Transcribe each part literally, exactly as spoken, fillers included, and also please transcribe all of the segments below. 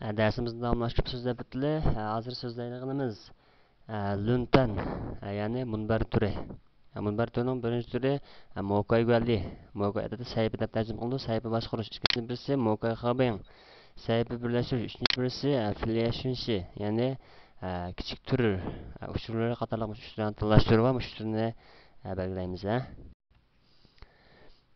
ئە، دەرسىمىزنى داۋاملاشتۇرۇپ سۆزلەپ ئۆتىلى. ئە، ھازىر سۆزلەيدىغىنىمىز، ئە، لۈنتەن، ئە، يەنى مۇنبەر تۈرى. ئە، مۇنبەر تۈرىنىڭ بىرىنچى تۈرى، ئە، موكاي گۈەنلى. موكاي ئادەتتە سەھىپە دەپ تەرجىمە قىلىنىدۇ. سەھىپە باشقۇرۇش. ئىككىنچى بىرسى موكاي خابىڭ. سەھىپە بىرلەشتۈرۈش. ئۈچىنچى بىرسى، ئە، فىليەشۈنشى، يەنى، ئە، كىچىك تۈر، ئە، ئۇچۇرلىرى قاتارلىق مۇشۇ ئۈچ تۈرنى تاللاشتۇرۇۋال، مۇشۇ ئۈچ تۈرنى، ئە، بەلگىلەيمىز، ھە.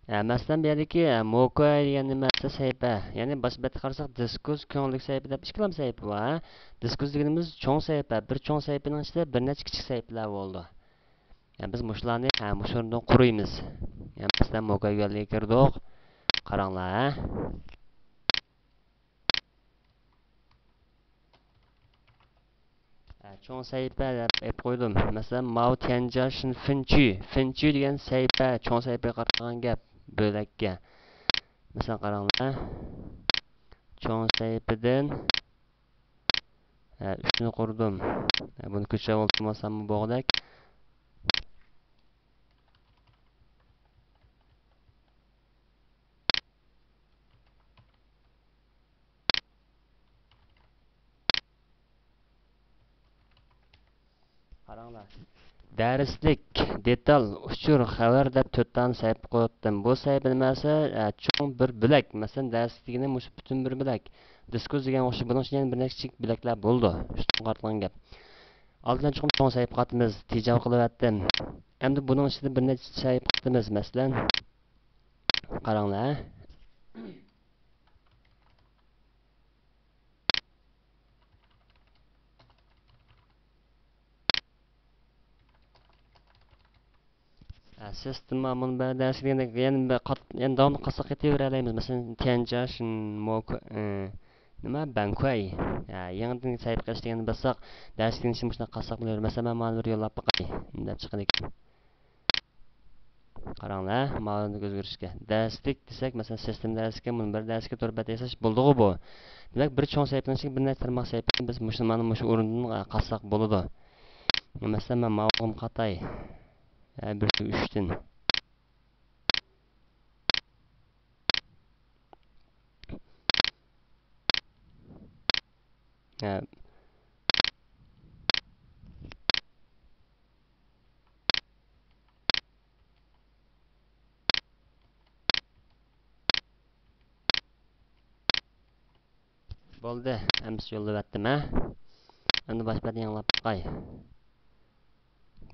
ئە، مەسىلەن، بۇ يەردىكى، ئە، موكاي دېگەن نېمە دېسە سەھىپە. يەنى باشقا بەتكە قارىساق، دىسكۇس كۆڭۈللۈك سەھىپە دەپ ئىككىلا سەھىپە بار، ھە. دىسكۇس دېگىنىمىز چوڭ سەھىپە. بىر چوڭ سەھىپىنىڭ ئىچىدە بىر نەچچە كىچىك سەھىپىلەر بولىدۇ. يەنى بىز مۇشۇلارنى، ھە، مۇشۇ ئورۇندىن قۇرۇيمىز. يەنى مەسىلەن، موكاي گۈەنلىگە كىردۇق. قاراڭلار، ھە. ئە، چوڭ سەھىپە دەپ ئېلىپ قويدۇم. مەسىلەن، ماۋ تيەنجيا شىن فىنچۈ. فىنچۈ دېگەن سەھىپە، چوڭ سەھىپىگە قارىغان گەپ، بۆلەككە. مەسىلەن، قاراڭلار. چوڭ سەھىپىدىن، ئە، ئۈچنى قۇردۇم. ئە، بۇنى كۆچۈرۈۋالساممۇ بولغۇدەك. قاراڭلار. دەرسلىك، دېتال، ئۇچۇر، خەۋەر دەپ تۆت دانە سەھىپە قويۇۋەتتىم. بۇ سەھىپە نېمە دېسە، ئە، چوڭ بىر بۆلەك. مەسىلەن، دەرسلىك دېگىنى مۇشۇ پۈتۈن بىر بۆلەك. دىسكۇس دېگەن ئوخشاش، بۇنىڭ ئىچىدە يەنە بىر نەچچە كىچىك بۆلەكلەر بولىدۇ. ئۈستۈن قارىتىلغان گەپ. ئالدىدىن چوقۇم چوڭ سەھىپە قاتىمىز. تېجاۋ قىلىۋەتتىم. ئەمدى بۇنىڭ ئىچىدە بىر نەچچە سەھىپە قاتىمىز. مەسىلەن، قاراڭلار. ھە، سىستېما مۇنبەر دەرسلىك دېگەندەك يەنە بىر قات-، يەنە داۋاملىق قاتساق كېتىۋېرەلەيمىز. مەسىلەن، تيەنجيا شىن موكا، ئى، نېمە، بەنكۇەي. ھە، يېڭىدىن سەھىپە قىلىش دېگەننى باسساق، دەرسلىكنى مۇشۇنداق قاتساق بولىدۇ. مەسىلەن، مەن مانا بىر يوللاپ باقاي. نېمە دەپ چىقىدىكىن. قاراڭلار، ماۋۇ ئۆزگىرىشكە. دەرسلىك دېسەك، مەسىلەن، سىستېما دەرسلىكى، مۇنبەر دەرسلىكى، تور بەت ياساش بولدىغۇ بۇ. دېمەك، بىر چوڭ سەھىپىنىڭ ئىچىگە بىر نەچچە تارماق سەھىپىنى بىز مۇشۇ، مانا مۇشۇ ئورۇندىن قاتساق بولىدۇ. مەسىلەن، مەن ماۋۇغىمۇ قاتاي. ھە، بىر ئۈچتىن. ھە. بولدى، ئەمسە يوللىۋەتتىم، ھە. ئەمدى باشقا بەتنى يېڭىلاپ باقاي.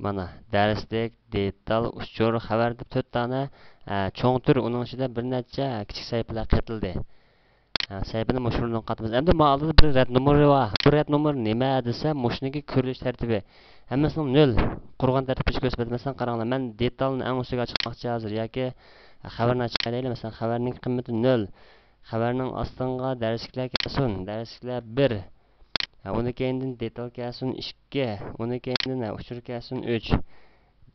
مانا، دەرسلىك، دېتال، ئۇچۇر، خەۋەر دەپ تۆت دانە، ئە، چوڭ تۈر، ئۇنىڭ ئىچىدە بىر نەچچە، ئە، كىچىك سەھىپىلەر قېتىلدى. ئە، سەھىپىنى مۇشۇ ئورۇندىن قاتىمىز. ئەمدى ماۋۇ ئالدىدا بىر رەت نومۇرى بار. بۇ رەت نومۇر نېمە دېسە، مۇشۇنىڭكى كۆرۈلۈش تەرتىپى. ھەممىسىنىڭ نۆل. قۇرغان تەرتىپى كۆرسىتىپ بەردى. مەسىلەن، قاراڭلار، مەن دېتالنى ئەڭ ئۈستىگە چىقماقچى ھازىر، ياكى خەۋەرنى ئاچىقايلى، مەسىلەن، خەۋەرنىڭ قىممىتى نۆل. خەۋەرنىڭ ئاستىڭغا دەرسلىكلەر كەلسۇن، دەرسلىكلەر بىر. ھە، ئۇنىڭ كەينىدىن دېتال كەلسۇن، ئىككى. ئۇنىڭ كەينىدىن، ھە، ئۇچۇر كەلسۇن، ئۈچ.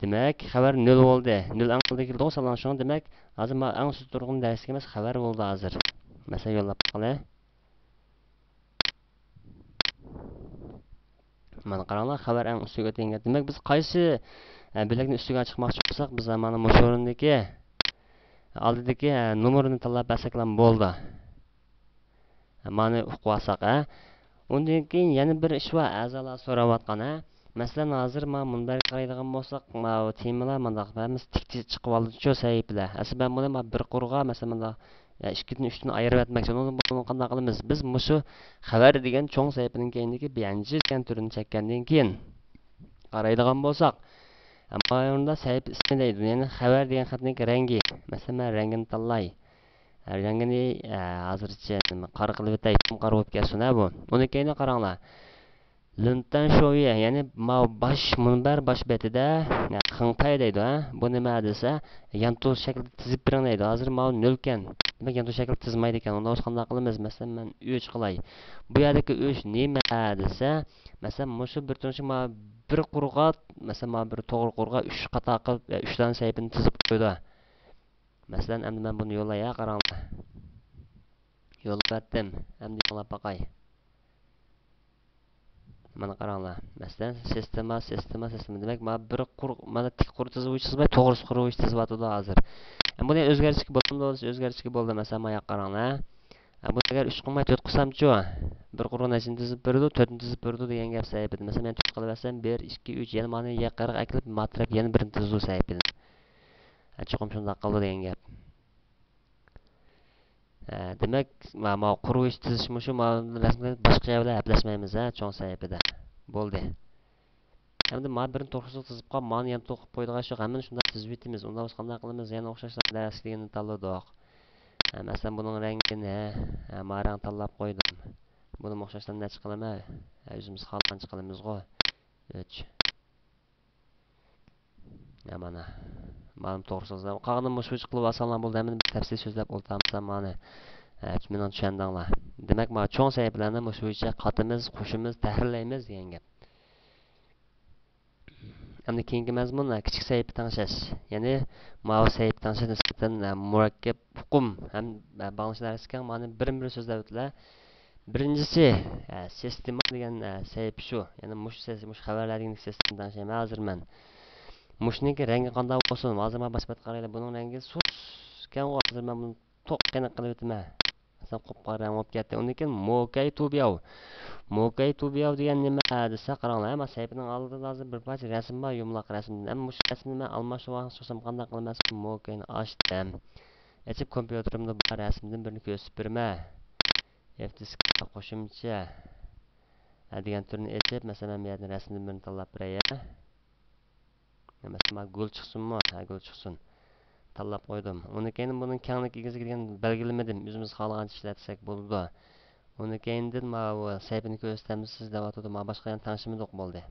دېمەك، خەۋەر نۆل بولدى. نۆل ئەڭ ئالدىغا كېلىدىغۇ سانلار، شۇڭا دېمەك، ھازىر ما-، ئەڭ ئۈستىدە تۇرغىنى دەرسلىك ئەمەس، خەۋەر بولدى ھازىر. مەسىلەن، يوللاپ باققىلى. مانا قاراڭلار، خەۋەر ئەڭ ئۈستىگە ئۆتۈنگەن. دېمەك، بىز قايسى، ئە، بۆلەكنى ئۈستىگە چىقماقچى بولساق، بىز مانا مۇشۇ ئورۇندىكى ئالدىدىكى، ئە، نومۇرنى تاللاپ بەرسەكلا بولدى. مانا ئۇقۇۋالساق، ھە. ئۇندىن كېيىن يەنە بىر ئىش بار، ئەزالار سوراۋاتقان، ھە. مەسىلەن، ھازىر ما مۇنبەرگە قارايدىغان بولساق، ماۋۇ تېمىلار مانداق ھەممىسى تىك تىك چىقىۋالىدىچۇ سەھىپىلەر. ئەسلى مەن بۇنى ما بىر قۇرغا، مەسىلەن، مانداق، يا، ئىككىدىن، ئۈچتىن ئايرىۋەتمەكچى. ئۇنى، بۇنى قانداق قىلىمىز؟ بىز مۇشۇ خەۋەر دېگەن چوڭ سەھىپىنىڭ كەينىدىكى بيەنجى دېگەن تۈرىنى چەككەندىن كېيىن قارايدىغان بولساق، ئەمما ئورنىدا سەھىپە ئىسمى دەيدۇ. يەنى خەۋەر دېگەن خەتنىڭ رەڭگى. مەسىلەن، مەن رەڭگىنى تاللاي. رەڭگىنى، ئە، ھازىرچە نېمە، قارا قىلىۋېتەي، قۇم قارا بولۇپ كەتسۇن، ھە، بۇ. ئۇنىڭ كەينىدە قاراڭلار. لىنتەن شويى، يەنى ماۋۇ باش، مۇنبەر باش بېتىدە، يە، خېڭپەي دەيدۇ، ھە. بۇ نېمە دېسە، يانتۇ شەكلىدە تىزىپ بېرىڭ دەيدۇ. ھازىر ماۋۇ نۆلكەن. دېمەك، يانتۇ شەكلىدە تىزمايدىكەن. ئۇندا بولسا قانداق قىلىمىز؟ مەسىلەن، مەن ئۈچ قىلاي. بۇ يەردىكى ئۈچ نېمە دېسە، مەسىلەن، مۇشۇ بىر تۇرۇشى ماۋۇ بىر قۇرغا، مەسىلەن، ماۋۇ بىر توغرا قۇرغا ئۈچ قاتا قىلىپ، ئە، ئۈچ دانە سەھىپىنى تىزىپ قويىدۇ. مەسىلەن، ئەمدى مەن بۇنى يوللاي، ھە، قاراڭلار. يوللاپ بەردىم. ئەمدى يېڭىلاپ باقاي. مانا قاراڭلار. مەسىلەن، سىستېما، سىستېما، سىستېما. دېمەك، مانا بىر قۇر، مانا تىك قۇر تىزىۋېتىشىمىز بار، توغرا قۇر تىزىۋاتىدۇ ھازىر. ئەمدى بۇنى ئۆزگەرتىشكە بولامدۇ؟ ئۆزگەرتىشكە بولدى. مەسىلەن، ماياق قاراڭلار. ھە، بۇ ئەگەر ئۈچ قىلماي تۆت قىلسامچۇ؟ بىر قۇرغۇن نەچچىنى تىزىپ بېرىدۇ؟ تۆتنى تىزىپ بېرىدۇ دېگەن گەپ سەھىپىدە. مەسىلەن، مەن تۆت قىلىۋەرسەم، بىر، ئىككى، ئۈچ، يەنە مانا ياقىراق ئەكېلىپ، ما تەرەپ يەنە بىرنى تىزىدۇ سەھىپىدە. ھە، چوقۇم شۇنداق قىلىدۇ دېگەن گەپ. ھە، دېمەك، ما-، ما قۇرۇش تىزىش مۇشۇ، ما رەسىمگە باشقا يەر بىلەن ھەپلەشمەيمىز، ھە، چوڭ سەھىپىدە. بولدى. ئەمدى ما بىرنى توغرىسىز تىزىپ قويۇپ، مانى يەنە توقۇپ قويىدىغان ئىش يوق. ھەممىنى شۇنداق تىزىۋېتىمىز. ئۇنداق بولسا قانداق قىلىمىز؟ يەنە ئوخشاشلا دەرسلىكىنى تاللىدۇق. ھە، مەسىلەن، بۇنىڭ رەڭگىنى، ھە، ما رەڭ تاللاپ قويدۇم. بۇنىمۇ ئوخشاشلا نەچچە قىلىمەن؟ ھە، ئۆزىمىز خالىغانچە قىلىمىزغۇ. ئۈچ. ھە، مانا. مانا توغرىسىز. قالغىنىنى مۇشۇ بويىچە قىلىپ ئالساڭلار بولدى. ھەممىنى بىر تەپسىلىي سۆزلەپ ئولتۇرمىسام مانا. ھە، مېنىڭ چۈشەندىڭلار. دېمەك، ما چوڭ سەھىپىلەرنى مۇشۇ بويىچە قاتىمىز، قوشىمىز، تەھرىرلەيمىز دېگەن گەپ. ئەمدى كېيىنكى مەزمۇن، ھە، كىچىك سەھىپە تەڭشەش. يەنى ماۋۇ سەھىپە تەڭشەش نىسبەتەن، ھە، مۇرەككەپ ئۇقۇم ھەم، ھە، باغلىنىش دائىرىسى كەڭ. مانى بىرمۇ بىر سۆزلەپ ئۆتىلە. بىرىنچىسى، ھە، سىستېما دېگەن، ھە، سەھىپە شۇ. يەنى مۇشۇ سەس-، مۇشۇ خەۋەرلەر دېگەن سىستېما تەڭشەيمەن ھازىر مەن. مۇشۇنىڭكى رەڭگى قانداق بولسۇن؟ ھازىر مانا باشقا بەتكە قارايلى. بۇنىڭ رەڭگى سۇس كەڭغۇ. ھازىر مەن بۇنى توق قېنىق قىلىۋېتىمەن. مەسىلەن، قۇپقارا رەڭ بولۇپ كەتتى. ئۇندىن كېيىن موكەي تۇبياۋ. موكەي تۇبياۋ دېگەن نېمە دېسە، قاراڭلار، مانا سەھىپىنىڭ ئالدىدا ھازىر بىر پارچە رەسىم بار، يۇمىلاق رەسىم. ئەمما مۇشۇ رەسىمنى مەن ئالماشتۇرماقچى بولسام قانداق قىلىمەن؟ مۇكەينى ئاچتىم. ئېچىپ، كومپيۇتېرىمدا بار رەسىمدىن بىرنى كۆرسىتىپ بېرىمەن. ئېف دىسكتا قوشۇمچە، ھە، دېگەن تۈرنى ئېچىپ، مەسىلەن، مەن بۇ يەردىن رەسىمدىن بىرنى تاللاپ بېرەي، ھە. مەسىلەن، مانا گۈل چىقسۇنمۇ؟ ھە، گۈل چىقسۇن. تاللاپ قويدۇم. ئۇنىڭ كەينىدىن بۇنىڭ كەڭلىك ئىگىسىگە دېگەن بەلگىلىمىدىم. ئۆزىمىز خالىغانچە ئىشلەتسەك بولىدۇ. ئۇنىڭ كەينىدىن ماۋۇ سەھىپىنى كۆرسىتەمسىز دەۋاتىدۇ. مانا باشقا يەنە تەڭشىمىدۇق بولدى.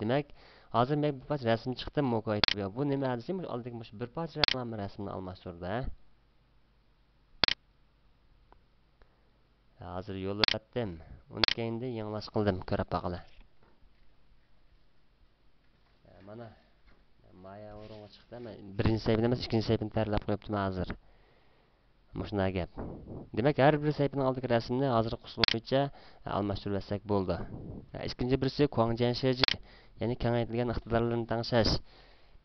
دېمەك، ھازىر مەن بىر پارچە رەسىم چىقتى، موكەي تۇبياۋ. بۇ نېمە دېسە، مۇشۇ ئالدىدىكى مۇشۇ بىر پارچە رەسىم رەسىمنى ئالماشتۇردى، ھە؟ ھازىر يوللاپ ئەتتىم. ئۇنىڭ كەينىدىن يېڭىلاش قىلدىم. كۆرۈپ باقىلى. مانا، مايا ئورۇنغا چىقتى. مەن بىرىنچى سەھىپىنى ئەمەس، ئىككىنچى سەھىپىنى تەھرىرلەپ قويۇپتىمەن ھازىر. مۇشۇنداق گەپ. دېمەك، ھەر بىر سەھىپىنىڭ ئالدىدىكى رەسىمنى ھازىرقى ئۇسۇل بويىچە ئالماشتۇرۇۋەتسەك بولىدۇ. ئىككىنچى بىرسى كۇاڭجيەن شېجى، يەنى كېڭەيتىلگەن ئىقتىدارلىرىنى تەڭشەش.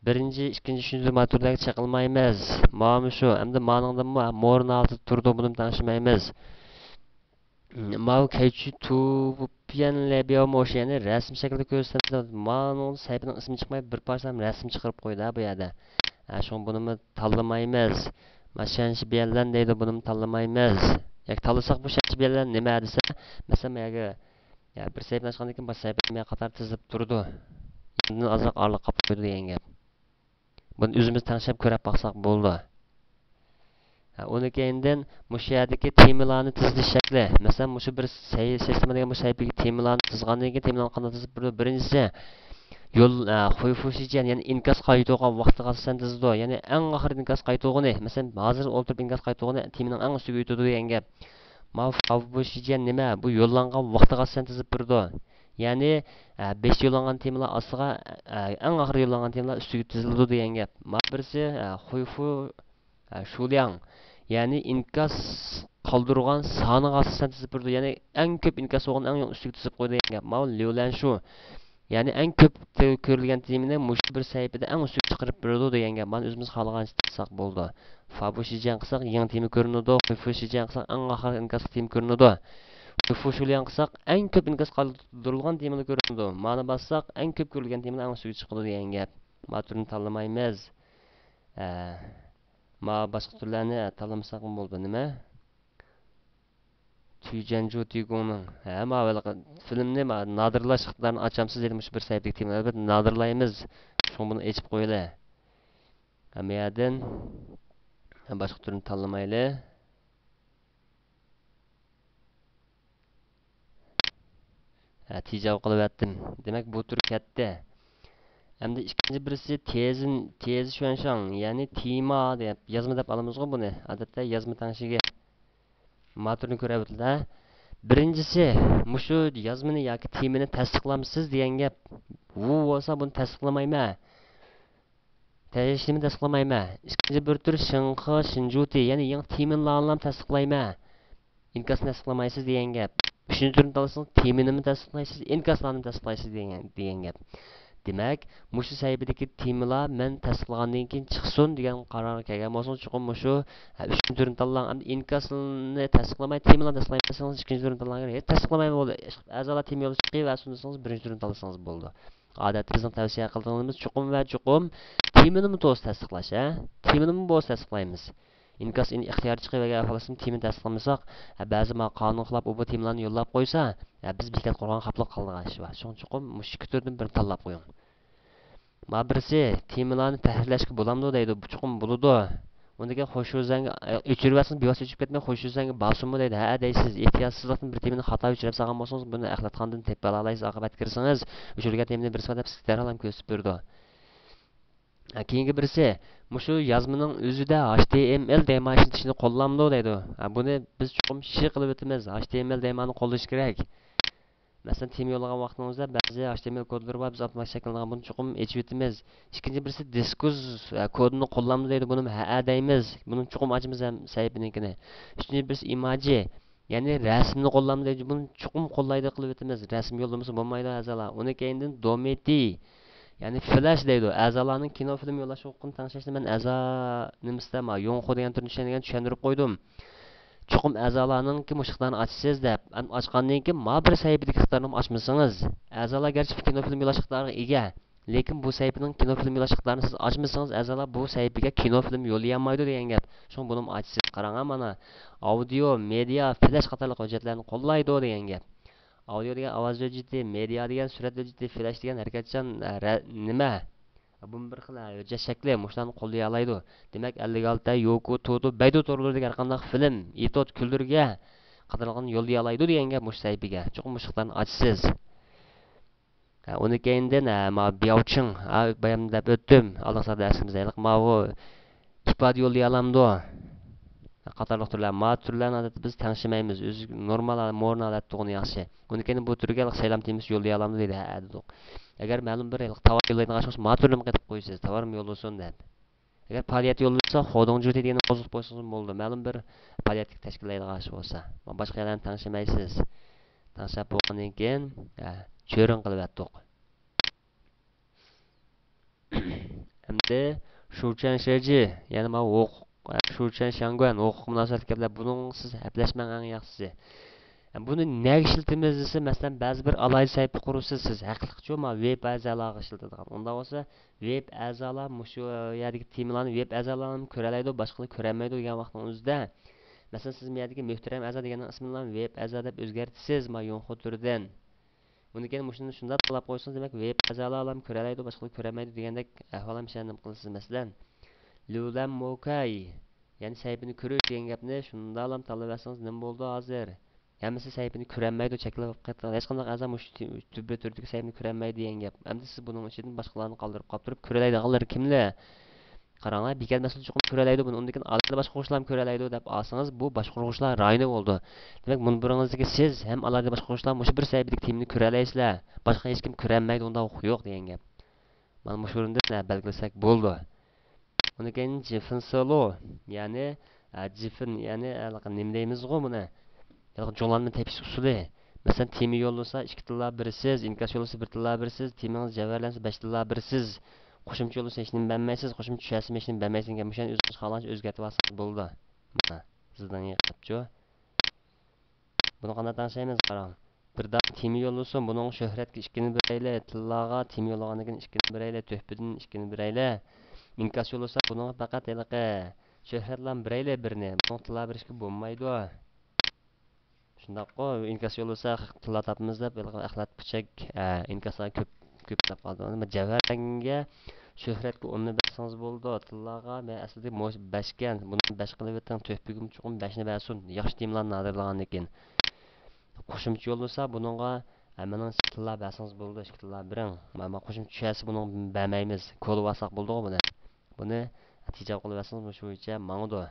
بىرىنچى، ئىككىنچى، ئۈچىنچى، ماتۇردەك چېقىلمايمىز. ماۋۇمۇ شۇ. ئەمدى مانىڭدىنمۇ مورىن ھالىتىدە تۇرىدۇ، بۇنىمۇ تەڭشىمەيمىز. ماۋۇ كەيچى تۇپيەن لەبياۋمۇ ئوخشاش، يەنى رەسىم شەكلىدە كۆرسىتىلدى. مانىڭ سەھىپىنىڭ ئىسمى چىقماي، بىر پارچە رەسىم چىقىرىپ قويدى بۇ يەردە. ھە، شۇڭا بۇنىمۇ تاللىمايمىز. ما شەنشى بيەنلەن دەيدۇ، بۇنىمۇ تاللىمايمىز. ياكى تاللىساق بۇ شەنشى بيەنلەن نېمە دېسە، مەسىلەن، بۇ يەرگە، يا، بىر سەھىپىنى ئاچقاندىن كېيىن باشقا سەھىپىنى قاتار تىزىپ تۇرىدۇ. يېنىدىن ئازراق ئارىلىق قاپلاپ قويىدۇ دېگەن گەپ. بۇنى ئۆزىمىز تەڭشەپ كۆرۈپ باقساق بولىدۇ. ھە، ئۇنىڭ كەينىدىن مۇشۇ يەردىكى تېمىلارنى تىزىلىش شەكلى. مەسىلەن، مۇشۇ بىر سەي-، سىستېما دېگەن بۇ سەھىپىگە تېمىلارنى تىزغاندىن كېيىن، تېمىلارنى قانداق تىزىپ بېرىدۇ؟ بىرىنچىسى، يول، ئە، خۇيفۇشىجيەن، يەنى ئىنكاس قايتۇرغان ۋاقتىغا ئاساسەن تىزىدۇ. يەنى ئەڭ ئاخىرىدا ئىنكاس قايتۇرغىنى، مەسىلەن، ھازىر ئولتۇرۇپ ئىنكاس قايتۇرغىنى تېمىنىڭ ئەڭ ئۈستىگە ئۆتىدۇ دېگەن گەپ. ماۋۇ فاۋبۇشىجيەن نېمە؟ بۇ يوللانغان ۋاقتىغا ئاساسەن تىزىپ بېرىدۇ. يەنى، ئە، بېشىدا يوللانغان تېمىلار ئاستىغا، ئە، ئەڭ ئاخىرىدا يوللانغان تېمىلار ئۈستىگە تىزىلىدۇ دېگەن گەپ. ماۋۇ بىرسى، ئە، خۇيفۇ، ئە، شۇلياڭ. يەنى ئىنكاس قالدۇرغان سانىغا ئاساسەن تىزىپ بېرىدۇ. يەنى ئەڭ كۆپ ئىنكاس بولغىنى ئەڭ ئۈستىگە تىزىپ قويىدۇ دېگەن گەپ. ماۋۇ ليۇلەنشۇ. يەنى ئەڭ كۆپ تە-، كۆرۈلگەن تېمىنى مۇشۇ بىر سەھىپىدە ئەڭ ئۈستىگە چىقىرىپ بېرىدۇ دېگەن گەپ. مانا ئۆزىمىز خالىغانچە تىزساق بولىدۇ. فابۇشىجيەن قىلساق يېڭى تېما كۆرۈنىدۇ. خۇيفۇشىجيەن قىلساق ئەڭ ئاخىرقى ئىنكاسلىق تېما كۆرۈنىدۇ. خۇيفۇشۇلياڭ قىلساق ئەڭ كۆپ ئىنكاس قالدۇرۇلغان تېمىلار كۆرۈنىدۇ. مانا باسساق ئەڭ كۆپ كۆرۈلگەن تېمىلار ئەڭ ئۈستىگە چىقىدۇ دېگەن گەپ. ما تۈرنى تاللىمايمىز. ھە. ما باشقا تۈرلەرنى تاللىمىساقمۇ بولىدۇ، نېمە؟ تۈيجەنجۇ تۈيگۇڭنىڭ، ھە، ماۋۇ ھېلىقى فىلىمنى، ما، نادىرلاش ئىقتىدارىنى ئاچامسىز دېدى، مۇشۇ بىر سەھىپىلىك تېما، ئەلۋەتتە نادىرلايمىز، شۇڭا بۇنى ئېچىپ قويىلى. ھەممە يەردىن باشقا تۈرنى تاللىمايلى. ھە، تېجاۋ قىلىۋەتتىم. دېمەك، بۇ تۈر كەتتى. ئەمدى ئىككىنچى بىرسى تېزىن، تېزى شۈەنشاڭ، يەنى تېما دەپ، يازما دەپ ئالىمىزغۇ بۇنى. ئادەتتە يازما تەڭشىگە ما تۈرنى كۆرۈۋاتىدۇ. بىرىنچىسى، مۇشۇ يازمىنى ياكى تېمىنى تەستىقلامسىز دېگەن گەپ. ۋۇ بولسا بۇنى تەستىقلىمايمەن. تەيشىنى تەستىقلىمايمەن. ئىككىنچى بىر تۈر شىڭخې شىنجۇتى، يەنى يېڭى تېمىنلارنىمۇ تەستىقلايمەن. ئىنكاسنى تەستىقلىمايسىز دېگەن گەپ. ئۈچىنچى تۈرنى تاللىسىڭىز، تېمىنىمۇ تەستىقلايسىز، ئىنكاسلارنىمۇ تەستىقلايسىز دېگەن، دېگەن گەپ. دېمەك، مۇشۇ سەھىپىدىكى تېمىلار مەن تەستىقلىغاندىن كېيىن چىقسۇن دېگەن قارارغا كەلگەن بولسىڭىز، چوقۇم مۇشۇ، ھە، ئۈچىنچى تۈرنى تاللاڭ. ئەمدى ئىنكاسنى تەستىقلىماي، تېمىلارنى تەستىقلايمەن دېسىڭىز، ئىككىنچى تۈرنى تاللاڭ. ھېچ تەستىقلىمايمەن، بولدى، ئەزالار تېما يولى چىقىۋەرسۇن دېسىڭىز، بىرىنچى تۈرنى تاللىسىڭىز بولىدۇ. ئادەتتە بىزنىڭ تەۋسىيە قىلىدىغىنىمىز چوقۇم ۋە چوقۇم تېمىنىمۇ توغرا تەستىقلاش، ھە؟ تېمىنىمۇ بولسا تەستىقلايمىز. ئىنكاس ئىن-، ئىختىيارىي چىقىۋەرگەن ئەھۋالدا تېمىنى تەستىقلىمىساق، ھە، بەزى ما قانۇن خىلاپ ئۇ بۇ تېمىلارنى يوللاپ قويسا، ھە، بىز بىكار قۇرغان خاپىلىق قالىدىغان ئىش بار. شۇڭا چوقۇم مۇشۇ ئىككى تۈردىن بىرنى تاللاپ قويۇڭ. ما بىرسى تېمىلارنى تەھرىرلەشكە بولامدۇ دەيدۇ. بۇ چوقۇم بولىدۇ. ئۇندىن كېيىن خوشيۈزەنگە، ئە، ئۆچۈرۈۋەتسىڭىز، بىۋاسىتە ئۆچۈرۈپ كەتمەي، خوشيۈزەنگە بارسۇنمۇ دەيدۇ. ھە دەيسىز، ئېھتىياتسىزلىقتىن بىر تېمىنى خاتا ئۆچۈرۈپ سالغان بولسىڭىز، بۇنى ئەخلەتخانىدىن تېپىپ ئالالايسىز. ئاقىۋەتكە كىرسىڭىز، ئۆچۈرگەن تېمىنى بىرسى بار دەپ سىزگە دەرھال ھەم كۆرسىتىپ بېرىدۇ. ھە، كېيىنكى بىرسى، مۇشۇ يازمىنىڭ ئۆزىدە ھەش تى ئېم ئېل دەيما ئىشلىتىشنى قوللامدۇ دەيدۇ. ھە، بۇنى بىز چوقۇم شى قىلىپ ئۆتىمىز. ھەش تى ئېم ئېل دەيمانى قوللىشىش كېرەك. مەسىلەن، تېما يوللىغان ۋاقتىڭىزدا بەزى ھەش تى ئېم ئېل كودلىرى بار، بىز ئاپتوماتىك شەكىللىنىدىغان، بۇنى چوقۇم ئېچىۋېتىمىز. ئىككىنچى بىرسى دىسكۇز، ئە، كودىنى قوللامدۇ دەيدۇ، بۇنىمۇ ھەئە دەيمىز. بۇنى چوقۇم ئاچىمىز ھەم سەھىپىنىڭكىنى. ئۈچىنچى بىرسى ئىماجى، يەنى رەسىمنى قوللامدۇ دەيدۇ، بۇنى چوقۇم قوللايدۇ قىلىۋېتىمىز. رەسىم يوللىمىسا بولمايدۇ ئەزالار. ئۇنىڭ كەينىدىن دومېتى، يەنى فلاش دەيدۇ. ئەزالارنىڭ كىنو فىلىم يوللاش ھوقۇقىنى تەڭشەشنى مەن ئەزا نېمىسىدە، ما يوڭخۇ دېگەن تۈرنى چۈشەنگەن، چۈشەندۈرۈپ قويدۇم. چوقۇم ئەزالارنىڭكى مۇشۇ ئىقتىدارنى ئاچىسىز دەپ، ئەم-، ئاچقاندىن كېيىن ما بىر سەھىپىدىكى ئىقتىدارنىمۇ ئاچمىسىڭىز، ئەزالار گەرچە كىنو فىلىم يوللاش ئىقتىدارىغا ئىگە، لېكىن بۇ سەھىپىنىڭ كىنو فىلىم يوللاش ئىقتىدارىنى سىز ئاچمىسىڭىز، ئەزالار بۇ سەھىپىگە كىنو فىلىم يوللىيالمايدۇ دېگەن گەپ. شۇڭا بۇنىمۇ ئاچىسىز. قاراڭ ھە مانا، ئاۋدىيو، مېدىيا، فلاش قاتارلىق ھۆججەتلەرنى قوللايدۇ دېگەن گەپ. ئاۋدىيو دېگەن ئاۋاز ھۆججىتى، مېدىيا دېگەن سۈرەت ھۆججىتى، فلاش دېگەن ھەرىكەتچان، ئە، رە-، نېمە؟ بۇمۇ بىر خىل، ھە، ھۆججەت شەكلى، مۇشۇلارنى قوللىيالايدۇ. دېمەك، ئەللىك ئالتە، يوكو، تۇتۇ، بەيدۇ تورلىرىدىكى ھەرقانداق فىلىم، ئېتوت، كۈلدۈرگە قاتارلىقلارنى يوللىيالايدۇ دېگەن گەپ مۇشۇ سەھىپىگە. چوقۇم مۇشۇ ئىقتىدارنى ئاچىسىز. ھە، ئۇنىڭ كەينىدىن، ھە، ما بياۋچىڭ، ھە، بايام دەپ ئۆتتۈم، ئالدىنقى سەھىپىدە ئەسلىمىزدە. ھېلىقى ماۋۇ ئىپادە يوللىيالامدۇ؟ قاتارلىق تۈرلەر. ما تۈرلەرنى ئادەتتە بىز تەڭشىمەيمىز. ئۆزى نورمال، مورنال ھالەتتە تۇرغىنى ياخشى. ئۇنىڭ كەينىدىن بۇ تۈرگە ھېلىقى سەيلام تېمىسى يوللىيالامدۇ دېدى. ھە، دېدۇق. ئەگەر مەلۇم بىر ھېلىقى تاۋار يوللايدىغان ئىش بولسا، ما تۈرنىمۇ قېتىپ قويىسىز، تاۋارمۇ يوللىسۇن دەپ. ئەگەر پائالىيەت يوللىسا، خودۇڭجۇتى دېگەننى قوزغىتىپ قويسىڭىزمۇ بولىدۇ. مەلۇم بىر پائالىيەتلىك تەشكىللەيدىغان ئىش بولسا. ما باشقا يەرلەرنى تەڭشىمەيسىز. تەڭشەپ بولغاندىن كېيىن، ھە، چۆرۈڭ قىلىۋەتتۇق. ئەمدى شۇچەن شېجى، يەنى ماۋۇ ھوقۇق، شۇچەن شياڭگۈەن، ھوقۇققا مۇناسىۋەتلىك گەپلەر، بۇنىڭغا سىز ھەپىلەشمەڭ ئەڭ ياخشىسى. بۇنى نەگە ئىشلىتىمىز دېسە، مەسىلەن، بەزى بىر ئالاھىدە سەھىپە قۇرىسىز، سىز ھەقلىقچۇ، ما ۋېب ئەزالارغا ئىشلىتىدىغان. ئۇنداق بولسا، ۋېب ئەزالار مۇشۇ يەردىكى تېمىلارنى ۋېب ئەزالارمۇ كۆرەلەيدۇ، باشقىلار كۆرەلمەيدۇ دېگەن ۋاقىتنىڭ ئۆزىدە، مەسىلەن، سىز بۇ يەردىكى مۆھتەرەم ئەزا دېگەننىڭ ئىسمىنى ۋېب ئەزا دەپ ئۆزگەرتىسىز، ما يۇڭخۇ تۈرىدىن. ئۇنىڭ كېيىن مۇشۇنى شۇنداق تاللاپ قويسىڭىز، دېمەك، ۋېب ئەزالارلام كۆرەلەيدۇ، باشقىلار كۆرەلمەيدۇ دېگەندەك ئەھۋال ھەم شۇنداق قىلىسىز. مەسىلەن، ليۇلەن موكەي، يەنى سەھىپىنى كۆرۈش دېگەن گەپنى شۇنداقلام تاللىۋەرسىڭىز نېمە بولىدۇ ھازىر؟ ھەممىسى سەھىپىنى كۆرەلمەيدۇ، چەكلىپ قېتىڭ. ھېچقانداق ئەزا مۇشۇ تۈ-، تۈ-، بىر تۈردىكى سەھىپىنى كۆرەلمەيدۇ دېگەن گەپ. ئەمدى سىز بۇنىڭ ئىچىدىن باشقىلارنى قالدۇرۇپ قاپتۇرۇپ كۆرەلەيدىغانلىرى كىملەر؟ قاراڭلار، بىكەت مەسىلە چوقۇم كۆرەلەيدۇ بۇنى، ئۇندىن كېيىن ئالاھىدە باشقۇرغۇچىلارمۇ كۆرەلەيدۇ دەپ ئالسىڭىز، بۇ باشقۇرغۇچىلار رايونى بولىدۇ. دېمەك، مۇنبىرىڭىزدىكى سىز ھەم ئالاھىدە باشقۇرغۇچىلار مۇشۇ بىر سەھىپىدىكى تېمىنى كۆرەلەيسىلەر. باشقا ھېچكىم كۆرەلمەيدۇ، ئۇنداق ھوقۇق يوق دېگەن گەپ. مانا مۇشۇ ئورۇندىن، ھە، بەلگىلىسەك بولىدۇ. ئۇنىڭ كېيىن جىفىن سولو، يەنى، ھە، جىفىن، يەنى، ھېلىقى نېمە دەيمىزغۇ بۇنى؟ ھېلىقى جۇڭلانما تېپىش ئۇسۇلى. مەسىلەن، تېما يوللىسا ئىككى تىللا بېرىسىز، ئىنكاس يوللىسا بىر تىللا بېرىسىز، تېمىڭىز جەۋھەرلەنسە بەش تىللا بېرىسىز، قوشۇمچە يوللىسا ھېچنېمە بەرمەيسىز، قوشۇمچە چۈشۈرسىمۇ ھېچنېمە بەرمەيسىز دېگەن گەپ. مۇشۇنى ئۆزىڭىز خالىغانچە ئۆزگەرتىۋالسىڭىز بولىدۇ. مانا، زىدىڭ يېقىپچۇ. بۇنى قانداق تەڭشەيمىز؟ قاراڭ. بىر دانە تېما يوللىسۇن، بۇنىڭغا شۆھرەتكە ئىككىنى بېرەيلى، تىللاغا تېما يوللىغاندىن كېيىن ئىككىنى بېرەيلى، تۆھپىدىن ئىككىنى بېرەيلى. ئىنكاس يوللىسا، بۇنىڭغا پەقەت ھېلىقى شۆھرەتلارنى بېرەيلى بىرنى، بۇنىڭغا تىللا بېرىشكە بولمايدۇ. شۇنداققۇ، ئىنكاس يوللىسا تىللا تاپىمىز دەپ، ھېلىقى ئەخلەت پۇچەك، ئە، ئىنكاسلار كۆپ، كۆپ دەپ قالدى. ئەمما جەۋھەرەڭگە شۆھرەتكە ئوننى بەرسىڭىز بولىدۇ. تىللاغا، مەن ئەسلىدە مۇ-، بەشكەن، بۇنى بەش قىلىۋېتىڭ، تۆھپىگىمۇ چوقۇم بەشنى بەرسۇن، ياخشى تېمىلارنى ھازىرلىغاندىن كېيىن. قوشۇمچە يوللىسا، بۇنىڭغا، ئە، مېنىڭچە تىللا بەرسىڭىز بولىدۇ، ئىككى تىللا بېرىڭ. ما-، ما قوشۇمچە چۈشۈرسە بۇنىڭغا بەرمەيمىز، كولىۋالساق بولىدىغۇ بۇنى. بۇنى تېجاۋ قىلىۋەرسىڭىز، مۇشۇ بويىچە ماڭىدۇ.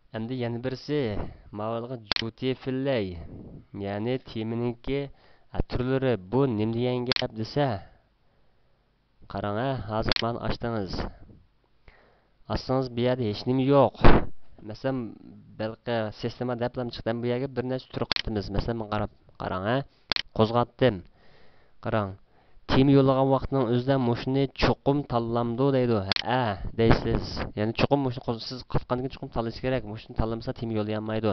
ئەمدى يەنە بىرسى، ماۋۇلىقى جۇتى فىللەي، يەنى تېمىنىڭكى، ئە، تۈرلىرى، بۇ نېمە دېگەن گەپ دېسە، قاراڭ ھە، ھازىر مانا ئاچتىڭىز. ئاچسىڭىز بۇ يەردە ھېچنېمە يوق. مەسىلەن، بەلقى سىستېما دەپلا چىقتى، بۇ يەرگە بىر نەچچە تۈر قاتىمىز. مەسىلەن، مانا قاراپ، قاراڭ ھە، قوزغاتتىم. قاراڭ، تېما يوللىغان ۋاقتىنىڭ ئۆزىدە مۇشۇنى چوقۇم تاللامدۇ دەيدۇ. ھەئە دەيسىز. يەنى چوقۇم مۇشۇنى قوز-، سىز قاتقاندىن كېيىن چوقۇم تاللىشى كېرەك. مۇشۇنى تاللىمىسا تېما يوللىيالمايدۇ.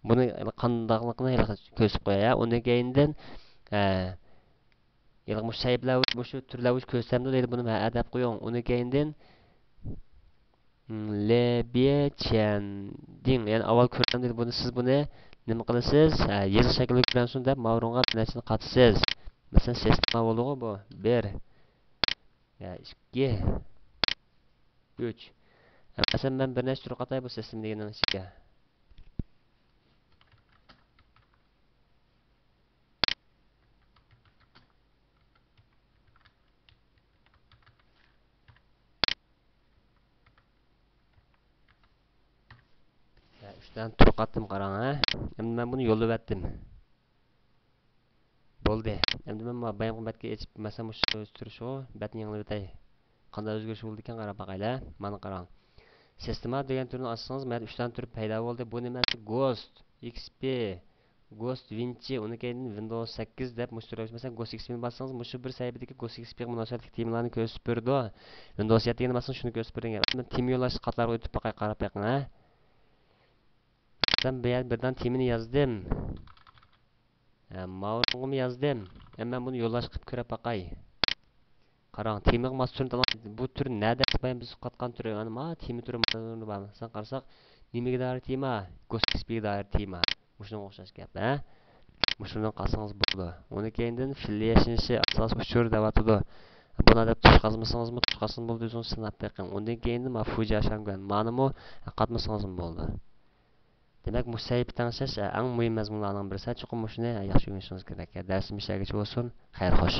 بۇنى قانداقلىقىنى ھېلىقى كۆرسىتىپ قوياي. ئۇنىڭ كەينىدىن، ھە، ھېلىقى مۇشۇ سەھىپىلەر، مۇشۇ تۈرلەر بۇ كۆرسەمدۇ دەيدۇ، بۇنى ھەئە دەپ قويۇڭ. ئۇنىڭ كەينىدىن، لېبيېچيەندىڭ، يەنى ئاۋۋال كۆرسەمدۇ دەيدۇ، بۇنى سىز بۇنى نېمە قىلىسىز؟ ھە، يېزىق شەكلىدە كۆرۈنسۇن دەپ ماۋۇنىڭغا بىر نەچچىنى قاتىسىز. مەسىلەن، سىستېما بولدىغۇ بۇ. بىر، يا، ئىككى، ئۈچ. ھە، مەسىلەن، مەن بىر نەچچە تۈر قاتاي بۇ سىستېما دېگەننىڭ ئىچىگە. يا، ئۈچ دانە تۈر قاتتىم، قاراڭ، ھە. ئەمدى مەن بۇنى يوللىۋەتتىم. بولدى. ئەمدى مەن مانا بايامقى بەتكە ئېچىپ، مەسىلەن، مۇشۇ تۈر شۇ، بەتنى يېڭىلىۋېتەي. قانداق ئۆزگىرىش بولىدىكەن، قاراپ باقايلى. مانا قاراڭ. سىستېما دېگەن تۈرنى ئاچسىڭىز، مەندە ئۈچ دانە تۈر پەيدا بولدى. بۇ نېمە؟ گوست ئېكس پى، گوست ۋىنچى، ئۇنىڭ كەينىدىن ۋىندوۋس سەككىز دەپ مۇشۇ تۈرگە، مەسىلەن، گوست ئېكس پىنى باسسىڭىز، مۇشۇ بىر سەھىپىدىكى گوست ئېكس پىغا مۇناسىۋەتلىك تېمىلارنى كۆرسىتىپ بېرىدۇ. ۋىندوۋس يەتتە دېگەننى باسسىڭىز، شۇنى كۆرسىتىپ بېرىدۇ. مەن تېما يوللاش قاتلارغا ئۆتۈپ باقاي، قاراپ بېقىڭ، ھە. مەسىلەن، بۇ يەردە بىردان تېمىنى يازدىم. ھە، ماۋۇنىڭغىمۇ يازدىم. ھە، مەن بۇنى يوللاش قىلىپ كۆرۈپ باقاي. قاراڭ، تېمىغا ماس تۈرنى تاللاڭ. بۇ تۈر نەدە؟ بايام بىز قاتقان تۈر، يەنى ما تېما تۈرى بار. سەن قارىساق، نېمىگە دائىر تېما؟ گوست ئېكس پىغا دائىر تېما. مۇشۇنىڭغا ئوخشاش گەپ، ھە؟ مۇشۇنى قاتسىڭىز بولىدۇ. ئۇنىڭ كەينىدىن فىلىيە شىنشى ئاساس ئۇچۇر دەۋاتىدۇ. بۇنى دەپ تۇش قازمىسىڭىزمۇ، تۇش قازسىڭىز بولىدۇ، ئۆزىڭىز سىناپ بېقىڭ. ئۇنىڭ كەينىدىن ما فۇجيا شاڭگۈەن. مانىمۇ قاتمىسىڭىزمۇ بولىدۇ. دېمەك، مۇشۇ سەھىپە تەڭشەش ئەڭ مۇھىم مەزمۇنلارنىڭ بىرسى. چوقۇم مۇشۇنى ياخشى ئۆگىنىشىڭىز كېرەك. دەرسىم مۇشۇ يەرگىچە بولسۇن. خەير خوش.